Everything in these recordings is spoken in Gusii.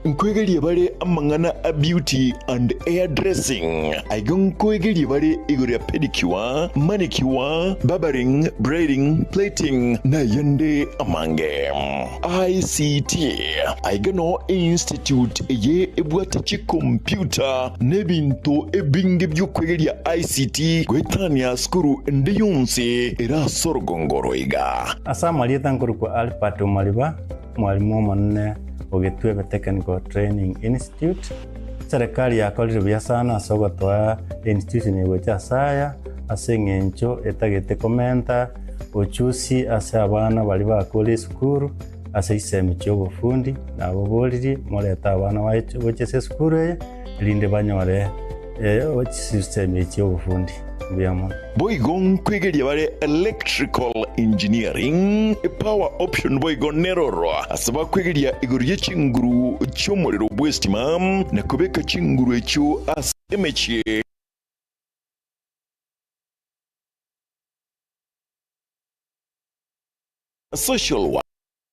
Nkoegerie bare amang'ana a beauty and hair dressing. Aiga nkoegerie bare igoro ya pedicure, manicure, barbering, braiding, plating na ayande amange. ICT. Aiga noo einstitute eye ebwate chikompiuta na ebinto ebinge bi'okwegeria ICT goetania sukuru ende yonsi ere ase orogongo oro iga. Ase amarieta nkorokwa Albert Omariba, omwalimu omonene o Getwebe Technical Training Institute. Eserekari yakorire buya sana ase ogotoa einstitution eye gocha ase aya, ase eng'encho etagete komenta ochusi ase abana baria bakure esukuru ase chisemi chiobofundi, naboboririe morete abana baye gocha ase esukuru eye, erinde banyore chisemi chiobofundi. Mbuya mono. Boigo nkwegeria bare electrical engineering, power option boigo neroro ase bakwegeria igoro ye chinguru chi'omorero bw'estima na kobeka chinguru echio ase emechie. Social work,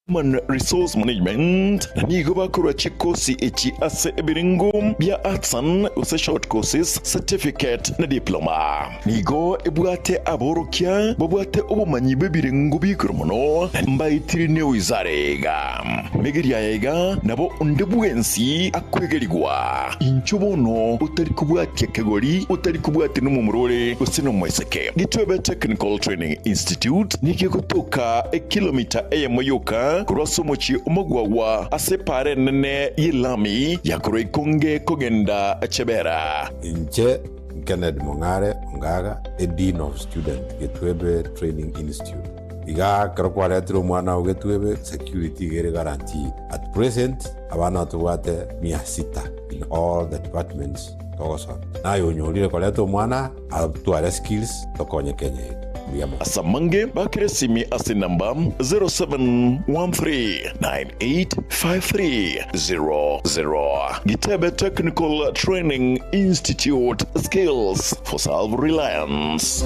Human Resource Management, na nigo bakorua chikosi echi ase ebirengo bia Artisan gose Short Courses, Certificate na Diploma. Nigo ebwate aborokia babwate obomanyi bw'ebirengo bi'igoro mono na mbaetire newizara iga. Megeria aya iga nabo onde bwensi akwegerigwa. Inchuo bono otari kobwatia kegori, otari kobwatia nomomura ore gose nomoiseke. Gitwebe Technical Training Institute nigo egotoka ekilomita eyemo yoka korwa ase omochie omogwagwa ase epaara enene y'elami ya korwa Ikonge kogenda Chebera. Inche Kennedy Mong'are Ongaga, a Dean of Student, Getwebe Training Institute. Iga ekero kwaretire omwana oo Getwebe, security iga ere guaranteed. At present, abana tobwate mia sita in all the departments togosomia. Naye onyorire koreta omwana atware skills tokonye Kenya yaito. Mbuya mono. Ase amange bakere esimi ase enamba 0713985300. Gitebe Technical Training Institute, Skills for Self-Reliance.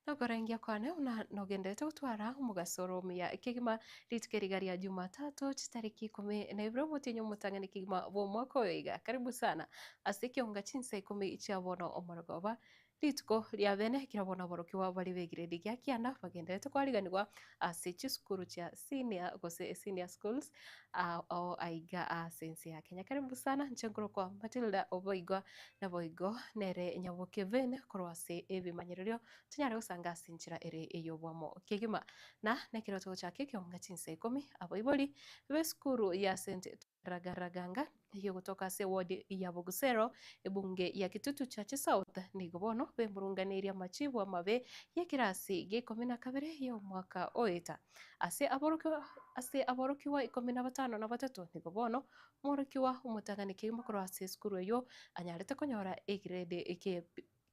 Nokorengia kwane buna nogenderete gotwara omogaso ore omuya kegima rituko eriga ria Jumatatu chitariki ikomi na ibere omotienyi omotang'ani kegima bw'omwaka oyo iga. Karibu sana ase ekeonga chinsa ikomi chia bono omorogoba rituko ria bene ekero bono aborokigwa baria b'egiredi gia kianda bagenderete kwariganigwa ase chisukuru chia senior gose senior schools ao aiga ase ense ya Kenya. Karibu sana inche nkorokwa Matilda Oboigwa Naboigo nere nyaboke bene korwa ase ebimanyererio tonyare gosanga ase enchera ere ey'obwamo kegima. Na nekero togochaka ekeonga chinsa ikomi, abaibori b'esukuru ya St. Ragaraganga eyogotoka ase eward ya Bogusero, ebunge ya Kitutu Church South, nigo bono bemurunganeirie amachibu amabe y'ekerasi gia ikomi na kabere y'omwaka oeta. Ase aborokigwa ase aborokigwa ikomi na batano na batato nigo bono Omworokigwa omotang'ani kegima korwa ase esukuru eyio anyarete konyora egrade eke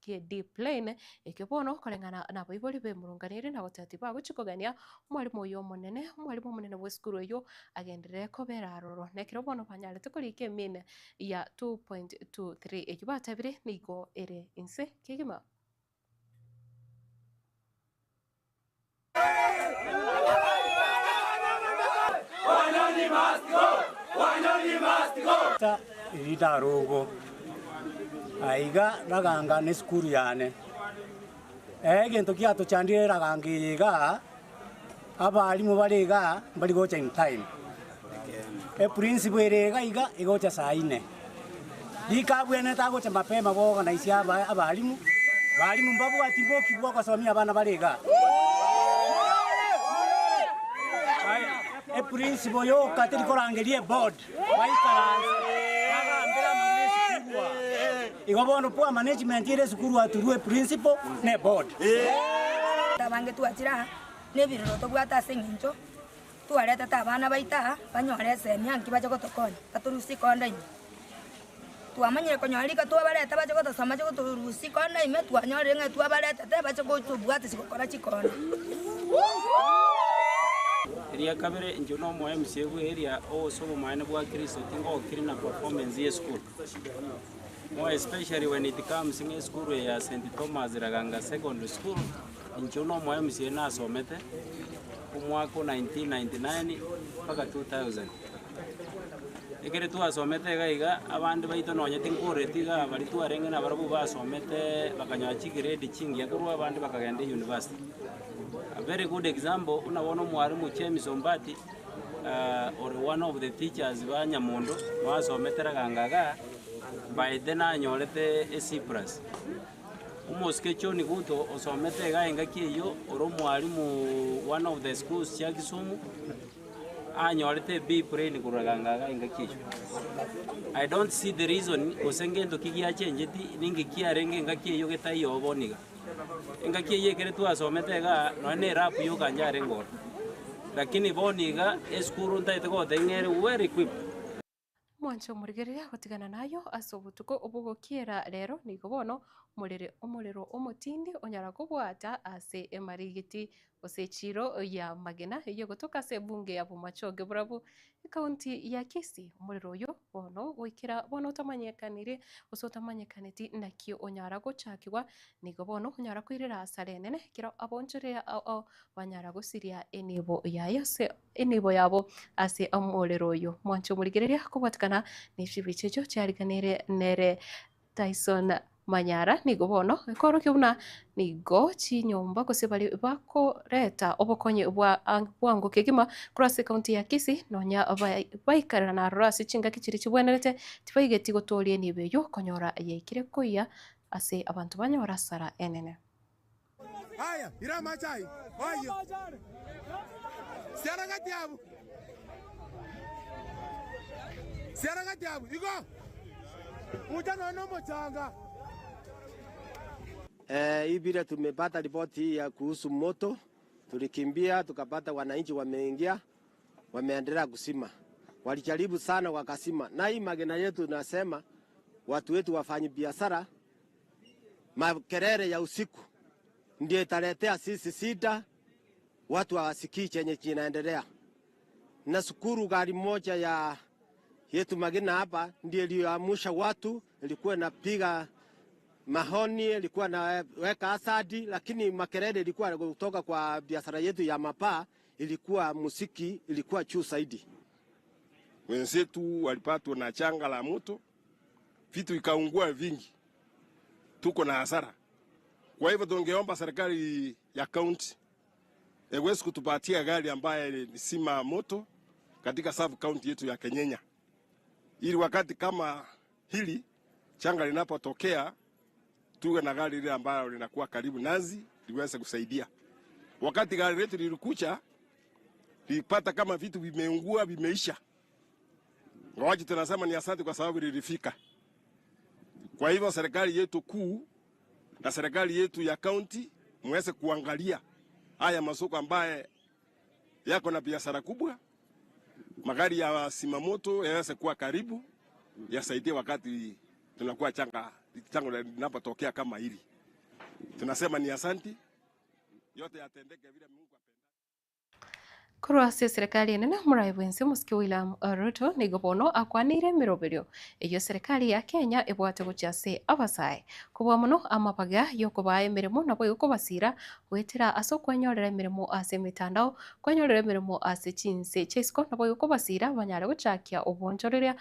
kie D plain, ekio bono koreng'ana nabaibori bemurunganirie na goteba tibagochia kogania omwalimu oyio omonene, omwalimu omonene bw'esukuru eyio agenderere kobera aroro. Na ekero bono banyarete korika emean ya 2.23 eyio batebire nigo ere inse kegima. Ridarogo aiga raganga nesukuru yane. Egento giatochandire raganga eye igaa, abalimu bare igaa mbari gocha in time. Eprinciple ere iga iga egocha saa ine. Rika abwenerete agocha mapema boorganize aba abalimu, balimu mbabwati boki bwa ogosomia abana bare igaa. Aya, eprinciple yoka teri korangeria eboard, baikaranse, bagambere amang'ana esukuru aa. Igo bono poor management ere esukuru aturwe eprinciple ne eboard. Abange twachire aa, nebirero tobwate ase eng'encho twaretete abana baito aa, banyore esemi anki bache gotokonya, batorusie konda ime. Twamanyire konyora rika twabareta bache gotosoma bache gotorusia konda ime, twanyorire ng'a twabaretete bache gotobwatisia gokora chikonda. Eria kabere, inche na omo MCA bwe area ose obomaene bwa Kristo tingokiri na performance ye esukuru. More especially when it comes ng'a esukuru eye ya St. Thomas Raganga Secondary School, inche na omo MCA nasomete omwaka o 1999 mpaka 2000. Ekere twasomete iga iga, abande baito nonye tinkoreti iga baria twarenge nabarabwo basomete bakanyora chigrade chingiya korwa abande bakagenda euniversity. A very good example, buna bono omwalimu James Ombati, ore one of the teachers ba Nyamondo, mwasomete Raganga igaa, by then anyorete a C plus. Omosike John Guto osomete igaa engaki eyio, ore omwalimu one of the schools chia Kisumu, anyorete B plain korwa Raganga igaa engaki eyio. I don't see the reason gose ngento ki giachenjeti, ninki kiarenge engaki eyio getaiyo bono iga. Engaki eyio ekere twasomete igaa, nonya na erapu yoka yarenge ororo, lakini bono iga esukuru ntaete goteba ng'a ere well equipped. Mwanche omorigereria gotigana nayo ase obotuko obogokiera rero, nigo bono omorere omorero omotindi onyara kobwata ase emarigiti gose echiiro y'amagena eyio egotoka ase ebunge ya Bomachoge Borabu, ekaunti ya Kisii. Omorero oyo bono goikera bono otamanyekaniri gose otamanyekaneti naki onyara gochakigwa, nigo bono onyara koirera asara enene ekero abonchoreria ao ao banyara gosiria enibo yaye ase enibo yabo ase omorero oyo. Mwanche omorigereria kobwatikana ne chibicha echio chiariganire nere Tyson Manyara nigo bono ekoorokia buna nigo chinyomba gose baria bakoreta obokonyi bwa bwango kegima korwa ase ekaunti ya Kisii nonya baikarana aroro ase chingaki chiria chibwenerete tibaigeti gotooria enibo eyio konyora yaikire koyia ase abanto banyore asara enene. Aya, ira amache ayio, oyio. Siara gati abwo. Siara gati abwo, igo. Bucha nonya nomochanga. Hii vile tumepata ripoti hii ya kuhusu moto, tulikimbia tukapata wananchi wameingia, wameendelea kuzima. Walijaribu sana wakazima, na hii magena yetu nasema watu wetu wafanyi biashara, makelele ya usiku ndio italetea sisi shida, watu hawasikii chenye kinaendelea. Nashukuru gari moja ya yetu Magina hapa ndio iliyoamsha watu, ilikuwa inapiga mahoni, ilikuwa naweka asadi, lakini makelele ilikuwa kutoka kwa biashara yetu ya mapaa, ilikuwa muziki, ilikuwa juu zaidi. Wenzetu walipatwa na changa la moto, vitu ikaungua vingi, tuko na hasara. Kwa hivyo tungeomba serikali ya kaunti iweze kutupatia gari ambaye ni sima moto katika sub county yetu ya Kenyenya, ili wakati kama hili changa linapotokea tuwe na gari lile ambalo linakuwa karibu nazi liweze kusaidia. Wakati gari letu lilikuja lilipata kama vitu vimeungua vimeisha. Ingawaje tunasema ni asante kwa sababu lilifika. Kwa hivyo serikali yetu kuu na serikali yetu ya kaunti muweze kuangalia haya masoko ambaye yako na biashara kubwa, magari ya simamoto yaweze kuwa karibu, yasaidie wakati tunakuwa changa changa linapotokea kama hili. Tunasema ni asanti, yote yatendeke vile Mungu apenda. Korwa ase eserekari enene omorai bwense omosike William Ruto nigo bono akwaneire emeroberio eyio eserekari ya Kenya ebwate gochia ase abasae. Kobua mono amabaga yokobaa emeremo naboigo kobasira goetera ase okwenyorera emeremo ase emetandao, kwenyorera emeremo ase chinse chia isiko naboigo kobasira banyare gochakia obwonchoreria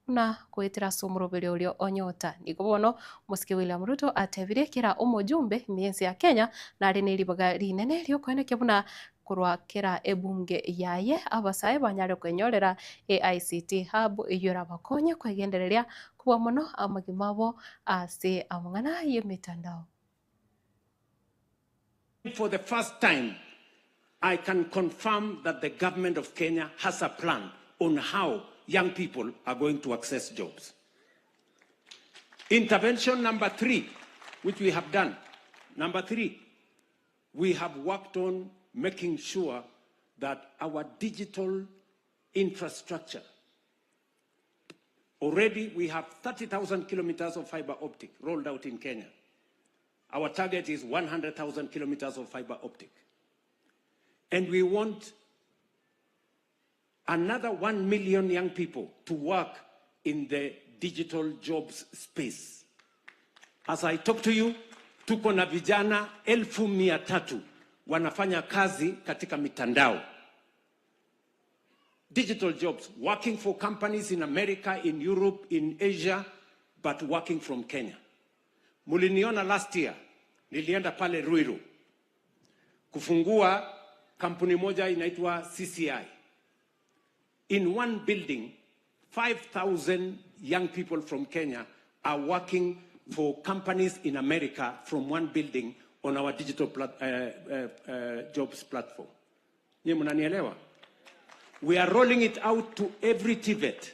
buna goetera ase omoroberio oria o Nyota. Nigo bono omosike William Ruto atebire kera omojumbe ime y'ense ya Kenya nare neribaga rinene riokoenekia buna korwa kera ebunge yaye abasae banyare kwenyorera AICT Hub eyio erabakonye kwegendereria kobua mono amagima abo ase amang'ana y'emetandao. For the first time, I can confirm that the government of Kenya has a plan on how young people are going to access jobs. Intervention number 3 which we have done, number 3, we have worked on making sure that our digital infrastructure, already we have 30,000 kilometers of fiber optic rolled out in Kenya. Our target is 100,000 kilometers of fiber optic. And we want another 1 million young people to work in the digital jobs space. As I talk to you, tuko na vijana 300,000 wanafanya kazi katika mitandao. Digital jobs, working for companies in America, in Europe, in Asia, but working from Kenya. Muliniona last year, nilienda pale Ruiru kufungua kampuni moja inaitwa CCI. In one building, 5,000 young people from Kenya are working for companies in America from one building on our digital jobs platform. Nyie mnanielewa? We are rolling it out to every TVET.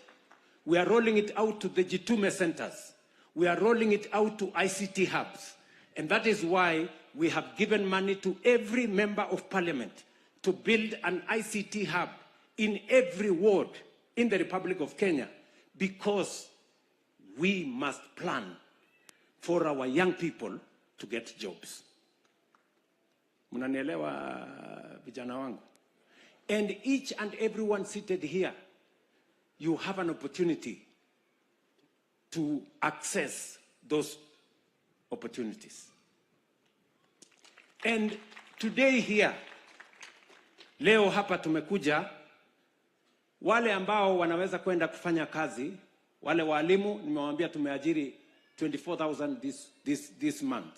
We are rolling it out to the Jitume centers. We are rolling it out to ICT hubs. And that is why we have given money to every member of parliament to build an ICT hub in every ward in the Republic of Kenya, because we must plan for our young people to get jobs. Mnanielewa vijana wangu? And each and everyone seated here, you have an opportunity to access those opportunities. And today here, leo hapa tumekuja, wale ambao wanaweza kwenda kufanya kazi, wale walimu nimewaambia tumeajiri 24,000 this month.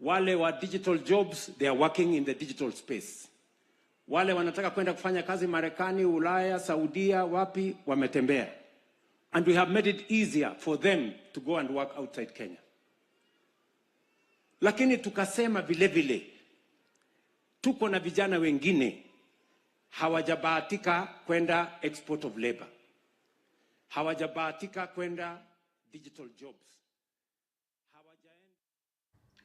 Wale wa digital jobs, they are working in the digital space. Wale wanataka kwenda kufanya kazi Marekani, Ulaya, Saudia, wapi, wametembea. And we have made it easier for them to go and work outside Kenya. Lakini tukasema vile vile, tuko na vijana wengine hawajabahatika kwenda export of labor. Hawajabahatika kwenda digital jobs.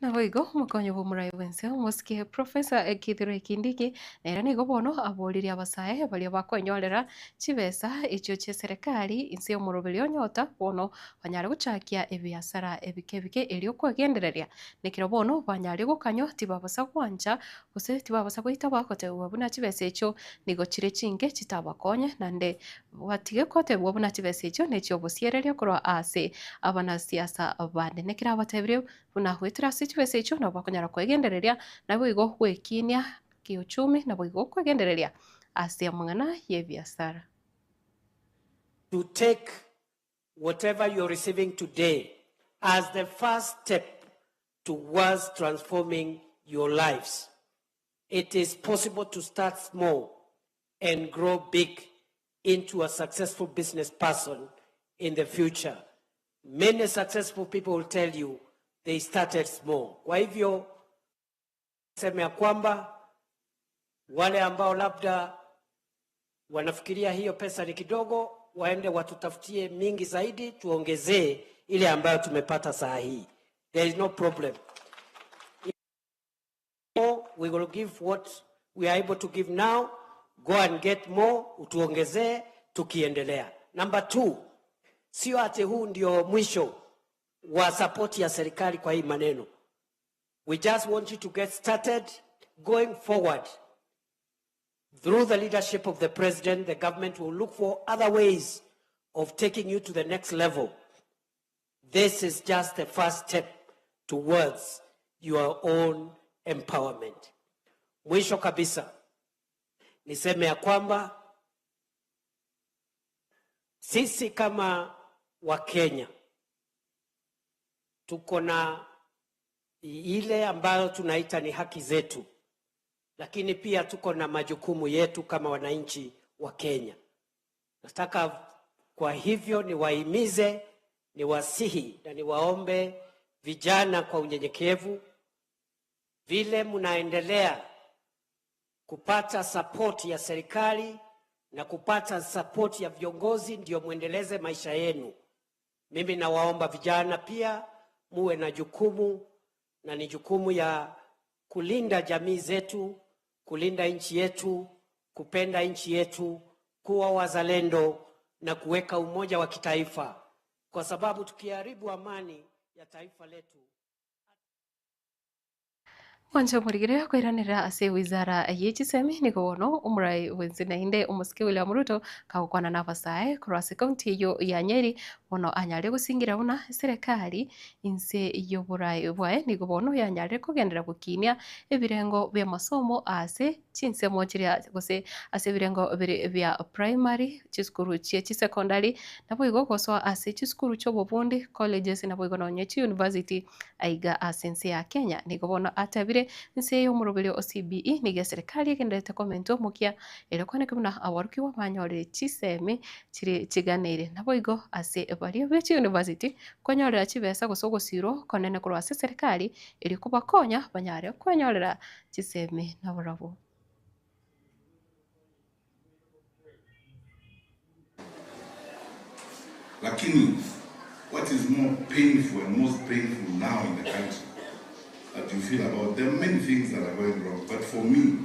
Naboigo omokonyi bw'omorai bw'ense omosike Professor Kithure Kindiki nere nigo bono aboririe abasae baria bakoenyorera chibesa echio chia serikali inse omoroberi onyota bono banyare gochakia ebiasara ebike ebike erio kwegendereria nekero bono banyare gokanywa tibabasa gwancha gose tibabasa goitaba gotebwa buna chibesa echio nigo chire chinke chitabakonye naende batige gotebwa buna chibesa echio nechio obosiereria korwa ase abanasiasa bande nekero abatebirie buna goetera ase chibesa echio nabo bakonyara kwegendereria naboigo gwekinia kiuchumi naboigo kwegendereria ase amang'ana ya ebiasara. To take whatever you're receiving today as the first step towards transforming your lives. It is possible to start small and grow big into a successful business person in the future. Many successful people will tell you they started small. Kwa hivyo sema ya kwamba wale ambao labda wanafikiria hiyo pesa ni kidogo, waende watutafutie mingi zaidi, tuongezee ile ambayo tumepata saa hii. There is no problem. We will give what we are able to give now. Go and get more, utuongezee tukiendelea. Number 2, sio ati huu ndio mwisho wa support ya serikali kwa hii maneno. We just want you to get started going forward. Through the leadership of the president, the government will look for other ways of taking you to the next level. This is just the first step towards your own empowerment. Mwisho kabisa, niseme ya kwamba sisi kama Wakenya tuko na ile ambayo tunaita ni haki zetu, lakini pia tuko na majukumu yetu kama wananchi wa Kenya. Nataka kwa hivyo niwahimize, niwasihi na niwaombe vijana kwa unyenyekevu, vile mnaendelea kupata support ya serikali na kupata support ya viongozi, ndio muendeleze maisha yenu. Mimi nawaomba vijana pia muwe na jukumu, na ni jukumu ya kulinda jamii zetu, kulinda nchi yetu, kupenda nchi yetu, kuwa wazalendo na kuweka umoja wa kitaifa, kwa sababu tukiharibu amani ya taifa letu Mwanche omorigere koiranera ase wizara ye chisemi nigo bono omorai bwense naende omosike William Ruto kagokwana na abasae korwa ase county eyio ya Nyeri bono anyare gosingira buna eserekari inse y'oborai bwaye nigo bono yanyarire kogenderera gokinia ebirengo bi'amasomo ase chinsemo chiria gose ase ebirengo bire bia primary, chisukuru chie chisecondary naboigo gosoa ase chisukuru chi'obobundi, colleges naboigo nonye chiuniversity Aiga ase ense ya Kenya nigo bono atebire, Inse y'omoroberio o CBE nigo eserekari egendererete komenta omokia erio kwaneke buna aborokigwa banyorire chisemi chire chiganeire. Naboigo ase baria be chiuniversity konyorera chibesa gose ogosirwa okonene korwa ase eserekari erio kobakonya banyare kwenyorera chisemi nabarabwo. Lakini what is more painful and most painful now in the country that you feel about, there are many things that are going wrong, but for me,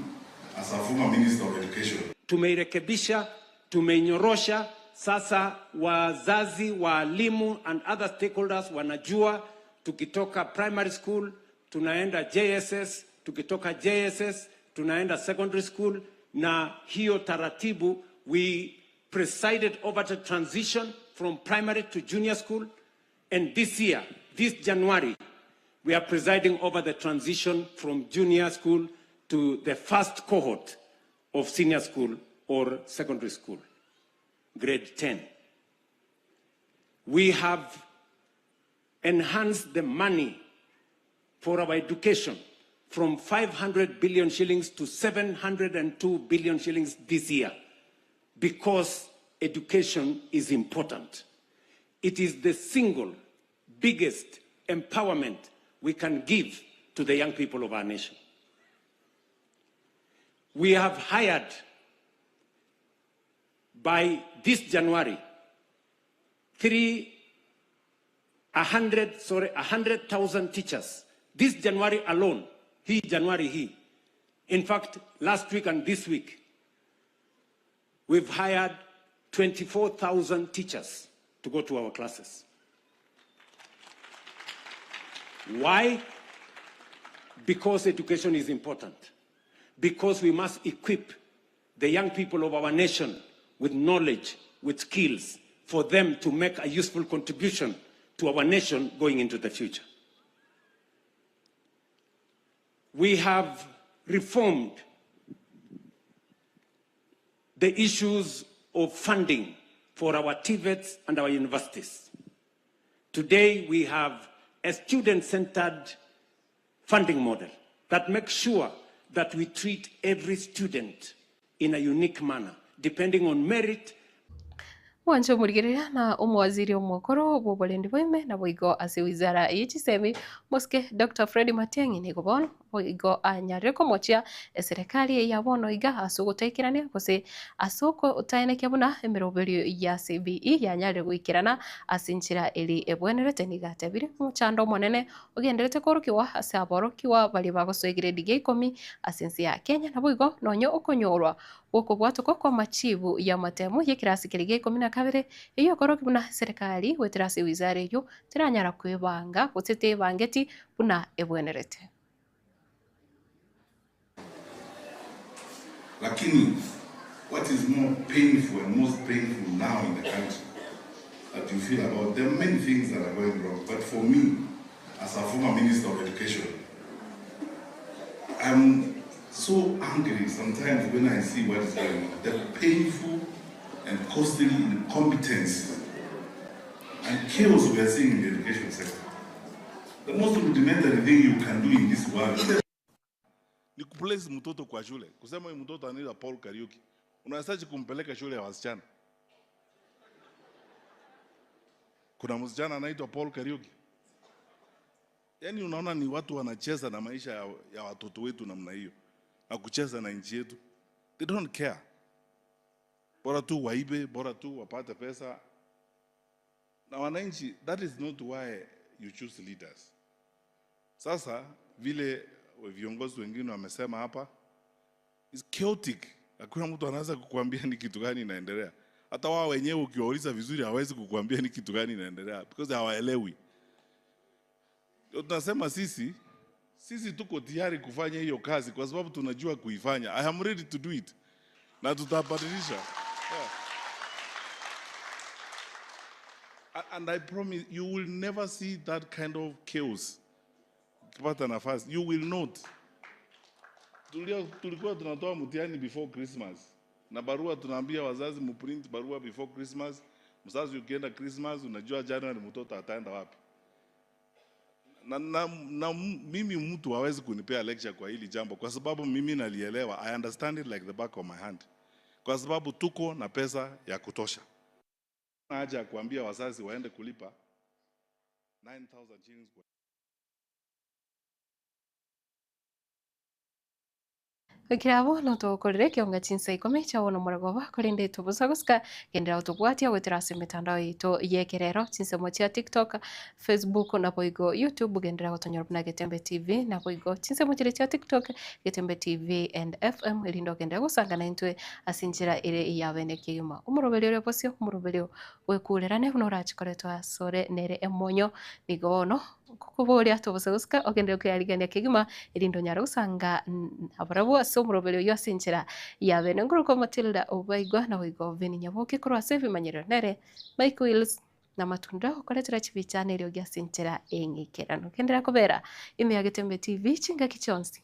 as a former Minister of Education, Tumeirekebisha, tumeinyorosha. Sasa wazazi, waalimu and other stakeholders wanajua tukitoka primary school tunaenda JSS, tukitoka JSS tunaenda secondary school, na hiyo taratibu we presided over the transition from primary to junior school and this year, this January, we are presiding over the transition from junior school to the first cohort of senior school or secondary school, grade 10. We have enhanced the money for our education from 500 billion shillings to 702 billion shillings this year because education is important. It is the single biggest empowerment we can give to the young people of our nation. We have hired by this January three a hundred, sorry, 100,000 teachers. This January alone, he January he. In fact, last week and this week, we've hired 24,000 teachers to go to our classes. Why? Because education is important. Because we must equip the young people of our nation with knowledge, with skills, for them to make a useful contribution to our nation going into the future. We have reformed the issues of funding for our TVETs and our universities. Today, we have a student-centered funding model that makes sure that we treat every student in a unique manner, depending on merit Mwanche omorigereria na omowaziri omokoro bw'oborendi bwaime naboigo ase wizara ye chisemi mosike Doctor Fred Matiang'i nigo bono boigo anyarire komochia eserekari eye ya bono iga ase ogotaikerania gose ase ogotaenekia buna emeroberio ya CBE yanyarire goikerana ase enchera eri ebwenerete nigo atebire omochando omonene ogenderete koorokigwa ase aborokigwa baria bagosoa egrade gia ikomi ase ense ya Kenya naboigo nonye okonyorwa Gw'okobwatokwa kw'amachibu y'amatemu y'ekerasi keria gia ikomi na kabere, eyio ekorokia buna eserekari goetera ase ewizara eyio teranyara kwebanga gose tebangeti buna ebwenerete. Lakini what is more painful and most painful now in the country that you feel about, there are many things that are going wrong, but for me, as a former Minister of Education, I'm so angry sometimes when I see what is going on. The painful and costly incompetence and chaos we are seeing in the education sector. The most rudimentary thing you can do in this world ni kuplace mtoto kwa shule, kusema huyu mtoto anaitwa Paul Kariuki, unawezaje kumpeleka shule ya wasichana? Kuna msichana anaitwa Paul Kariuki? Yaani unaona ni watu wanacheza na maisha ya, ya watoto wetu namna hiyo na kucheza na nchi yetu. They don't care. Bora tu waibe, bora tu wapate pesa. Na wananchi, that is not why you choose leaders. Sasa vile viongozi wengine wamesema hapa, is chaotic. Hakuna mtu anaweza kukuambia ni kitu gani inaendelea. Hata wao wenyewe ukiwauliza vizuri hawezi kukuambia ni kitu gani inaendelea because hawaelewi. Ndio tunasema sisi sisi tuko tayari kufanya hiyo kazi kwa sababu tunajua kuifanya. I am ready to do it na tutabadilisha. Yeah. And I promise you will never see that kind of chaos. Ukipata nafasi, you will not. Tulikuwa tunatoa mtihani before Christmas na barua tunaambia wazazi muprint barua before Christmas. Mzazi ukienda Christmas unajua January mtoto ataenda wapi. Na mimi mtu hawezi kunipea lecture kwa hili jambo kwa sababu mimi nalielewa. I understand it like the back of my hand. Kwa sababu tuko na pesa ya kutosha. Na haja ya kuambia wazazi waende kulipa 9,000 shillings kwa Goikera abwo notogokorere ekionga chinsa ikomi chia bono moragoba, korende tobosa gosika genderera gotobwatia goetera ase emetandao yaito y'ekerero, chinsemo chia TikTok, Facebook naboigo YouTube, genderera gotonyora buna Getembe TV, naboigo chinsemo chiria chia TikTok, Getembe TV and FM, erinde ogenderere gosanga naintwe ase enchera ere eyabene kegima. Omoroberio ore bosio, omoroberio bw'ekurerane buna orachikoretwe asore nere emonyo, nigo bono Ngokoboria tobose gosika ogenderere koyarigania kegima, erinde onyare gosanga nabarabwo ase omoroberio oyio ase enchera ya bene. Nkorokwa Matilda Obaigwa, naboigo Veni Nyaboke korwa ase ebimanyerero nere Mike Wills na Matunda okoretera chibicha na eriogi ase enchera eng'ikeranu. Genderera kobera ime ya Getembe TV chingaki chionsi.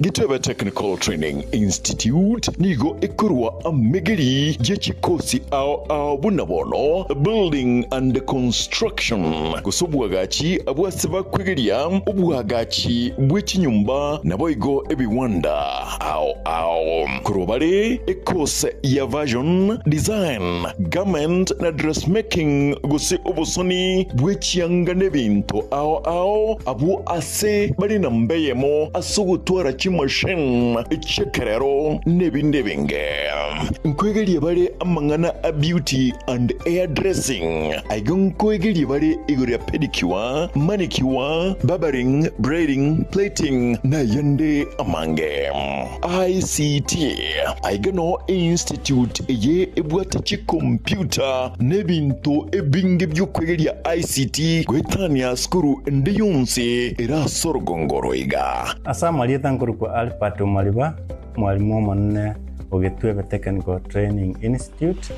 Gitebe Technical Training Institute nigo ekorwa amegeri ye chikosi ao ao buna bono Building and Construction gose obwagachi abwase bakwegeria obwagachi bwe chinyomba naboigo ebiwanda ao ao korwa bare ekose ya Version Design Garment na Dressmaking gose obosoni bwe chianga nebinto ao ao abwo ase bare namba eyemo ase ogotwara chimachine chi'ekerero nebinde ebinge. Nkoegerie bare amang'ana a beauty and hair dressing. Aiga nkoegerie bare igoro ya pedicure, manicure, barbering, braiding, plating na ayande amange. ICT, Aiga no einstitute eye ebwate chicomputer nebinto ebinge bi'okwegeria ICT goetania sukuru ende yonsi ere ase orogongo roiga. Ase amarieta nkorokwa Albert Omariba, mwalimu omonene o Gitwebe Technical Training Institute.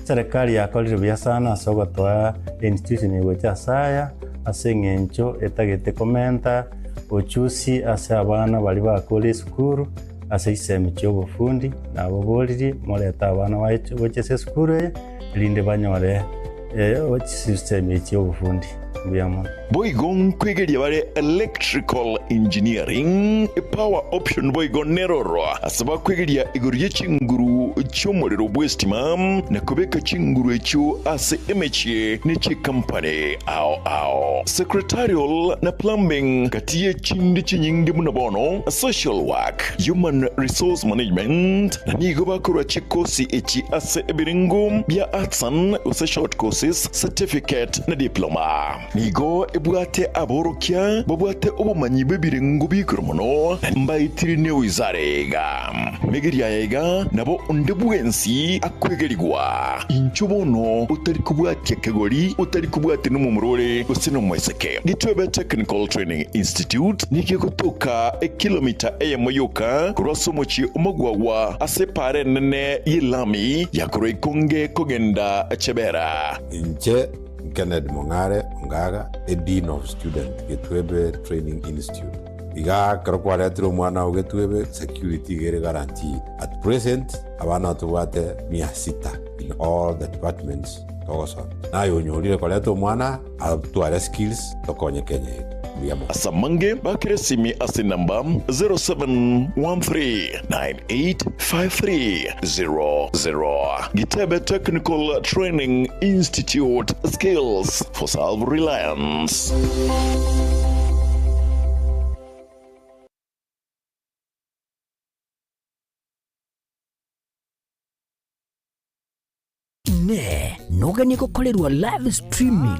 Eserekari yakorire buya sana ase ogotoa einstitution eye gocha ase aya, ase eng'encho etagete komenta ochusi ase abana baria bakure esukuru ase chisemi chia obofundi, naboboririe morete abana gocha ase esukuru eye erinde banyore chisemi chia obofundi. Mbuya mono. Boigo nkwegeria bare electrical engineering, power option boigo neroro ase bakwegeria igoro ye chinguru chi'omorero bw'estima na kobeka chinguru echio ase emechie ne chikampani ao ao. Secretarial na plumbing gati ye chinde chinyinge buna bono social work, human resource management na nigo bakorwa chikosi echi ase ebirengo bia arts and gose short courses, certificate na diploma. Nigo ebwate aborokia babwate obomanyi bw'ebirengo bi'igoro mono, na mbaetire newizara iga. Megeria aya iga nabo onde Onde bwensi akwegerigwa, Inchuo bono otari kobwatia kegori, otari kobwatia nomomura ore gose nomoiseke. Gitwebe Technical Training Institute nigo egotoka ekilomita eyemo yoka korwa ase omochie omogwagwa ase epaara enene y'elami ya korwa Ikonge kogenda Chebera. Inche Kennedy Mong'are Ongaga, a Dean of Student, Gitwebe Training Institute. Iga ekero kwaretire omwana oo Gitwebe, security iga ere guaranteed. At present, abana tobwate mia sita in all the departments togosomia. Naye onyorire koreta omwana atware skills tokonye Kenya yetu. Mbuya mono. Ase amange bakere esimi ase enamba 0713985300. Gitebe Technical Training Institute, Skills for Self-Reliance. Inee! Noganie gokorerwa live streaming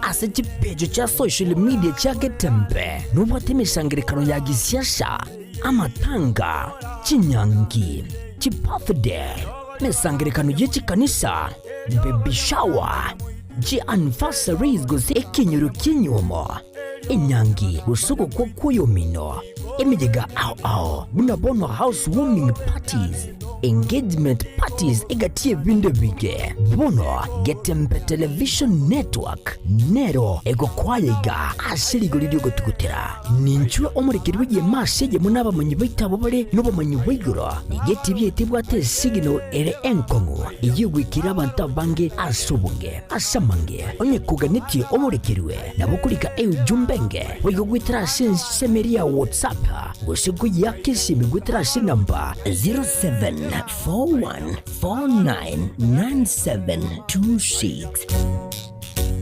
ase chipeji chia social media chia Getembe? Nobwate emesangererekano ya gisiasa, amatanga, chinyangi, chibirthday, emesangererekano ye chikanisa, baby shower, chianniversaries gose ekenyoro ki'enyuomo, enyangi gose ogokwa kw'oyomino, emeyega ao ao buna bono house warming parties, engagement parties egati y'ebinto ebinge. Bono Getembe Television Network nero egokwaya iga ase rigori ri'ogotugutera. Ninchwe omorekeri bw'egeema ase eyemo n'abamanyi baito abwo bare nobomanyi bwa igoro. Nigo etibi yaito ebwate esignal ere enkong'u eyio egoikera abanto abange ase obonge. Ase amange, onye koganetie omorekerwe, nabo okorika eujumbe enge boigo goetera ase ensemo eria ya WhatsApp gose koyiaka esimi goetera ase enamba 0741499726.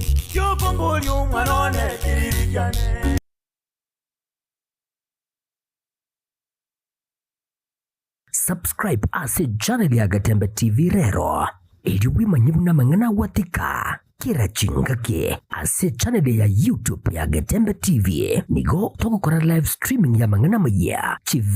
Subscribe ase channel ya Gatembe TV rero erio bwemanye buna amang'ana agwatika kera chingaki ase channel ya YouTube ya Getembe TV nigo togokora live streaming ya amang'ana amayia.